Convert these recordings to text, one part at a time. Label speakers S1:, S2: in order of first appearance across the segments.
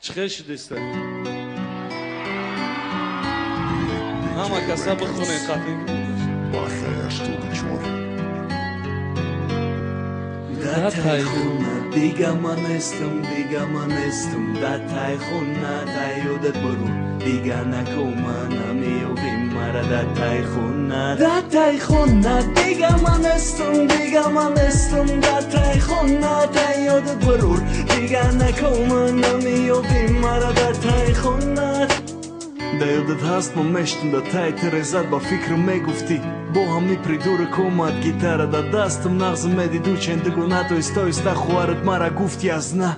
S1: Чӣ шудеста? Ҳама каса бихонед қатъи.
S2: Дар тай хона дига ман нестам, дига ман нестам. Дар тай хона дар ёдат буру, дига нако ман намеёбӣ мара дар тай хона. Дар тай хона дига ман нестам, дига ман нестам. Дар тай хона дар ёдат бурур, дига нако ман намеёбӣ мара дар тай хона. Дар ёдат ҳаст ман мештум дар таи тирезат, ба фикрм мегуфтӣ бо ҳами придурок омад гитара дар дастам, нағз медиду чендугуна то иста хоҳарат мара гуфт язна.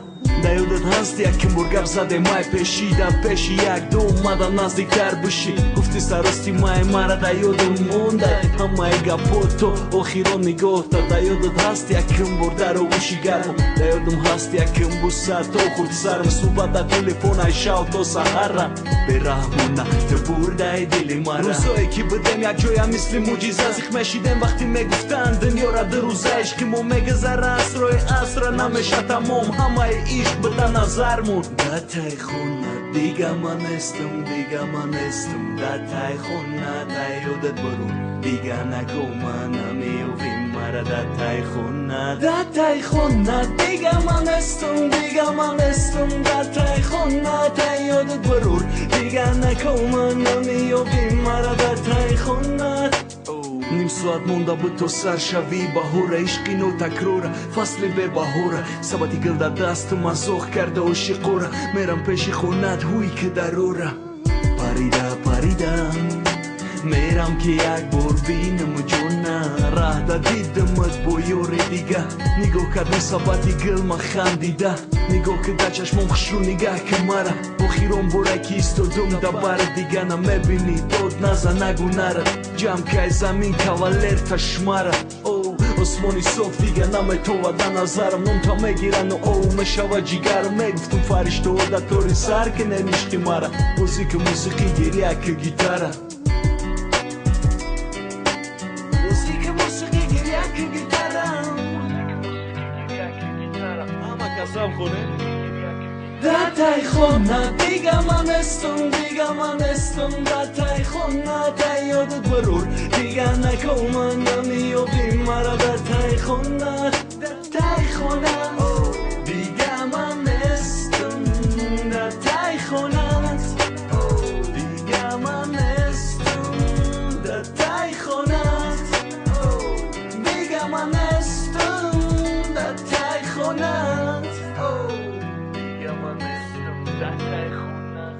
S2: Дар ёдат ҳаст яким бор гап задем май пеши, дар пеши як ду омадам наздиктар бишӣ, гуфти сарости май мара дар ёдам монда ҳамаи гапҳо то охирон нигоҳта. Дар ёдат ҳаст яким бор дар оғӯши гармам, дар ёдам ҳаст яким буса то хурд сарам, суҳбат дар телефон ай шав то саҳара. Бераҳмона ту бурдаи дили мара. Рӯзое ки будем якҷоя мисли мӯъҷиза, зиқ мешидем вақте мегуфтанд дунёра ду рӯза, ишқи мо мегузара асрои асра, намеша тамом ҳамаи ишқ буда назармон. Дар тай хона дига ман нестам, дига ман нестам. Дар тай хона дар ёдат буру, дига нако ман намеёбӣ мара дар тай хона. Дар тай хона дига ман нестам, дига ман нестам. Дар тай хона дар ёдат бурур, дига нако ман намеёбӣ мара дар тай хона. Ним соат монда буд то сар шавӣ баҳора, ишқи нотакрора, фасли бебаҳора, сабати гил дар дастам азоқ карда ошиқора, мерам пеши хонат ҳуй ки дарора. Парида паридам мерам ки як бор бинам ҷона, раҳда дидамат бо ёри дига, нигоҳ кардам сабати гил ма хандида, нигоҳ ки дар чашмом хушрӯ нигаҳ ки мара, охирон боре ки истодум дар бар дига намебинӣ, дод наза нагу нара, ҷамъ кай замин кавалер ташмара. О осмони соф дига наметова дар назарам, номта мегирану о мешава ҷигарам, мегуфтум фариштаҳо дар тори сар ки неништи мара, бозӣ ки мусиқӣ гиря ки гитара.
S1: Ҳама касам хонед.
S2: Дар тай хона дига ман нестам, дига ман нестам. Дар тай хона дар ёдат бурур, дига нако ман намеёбӣ мара дар тай хона. Дар тай хона дига ман нестам, дар тай хона дига ман нестам, дар тай хона дига ман нестам, дар тай хона.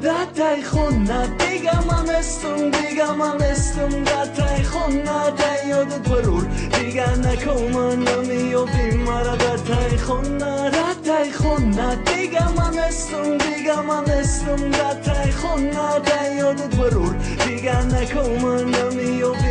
S2: Дар тай хона дига ман нестам, дига ман нестам. Дар тай хона дар ёдат бурур, дига нако ман намеёбӣ мара дар тай хона. Дар тай хона дига ман нестам, дига ман нестам. Дар тай хона дар ёдат бурур, дига нако ман намеёбӣ.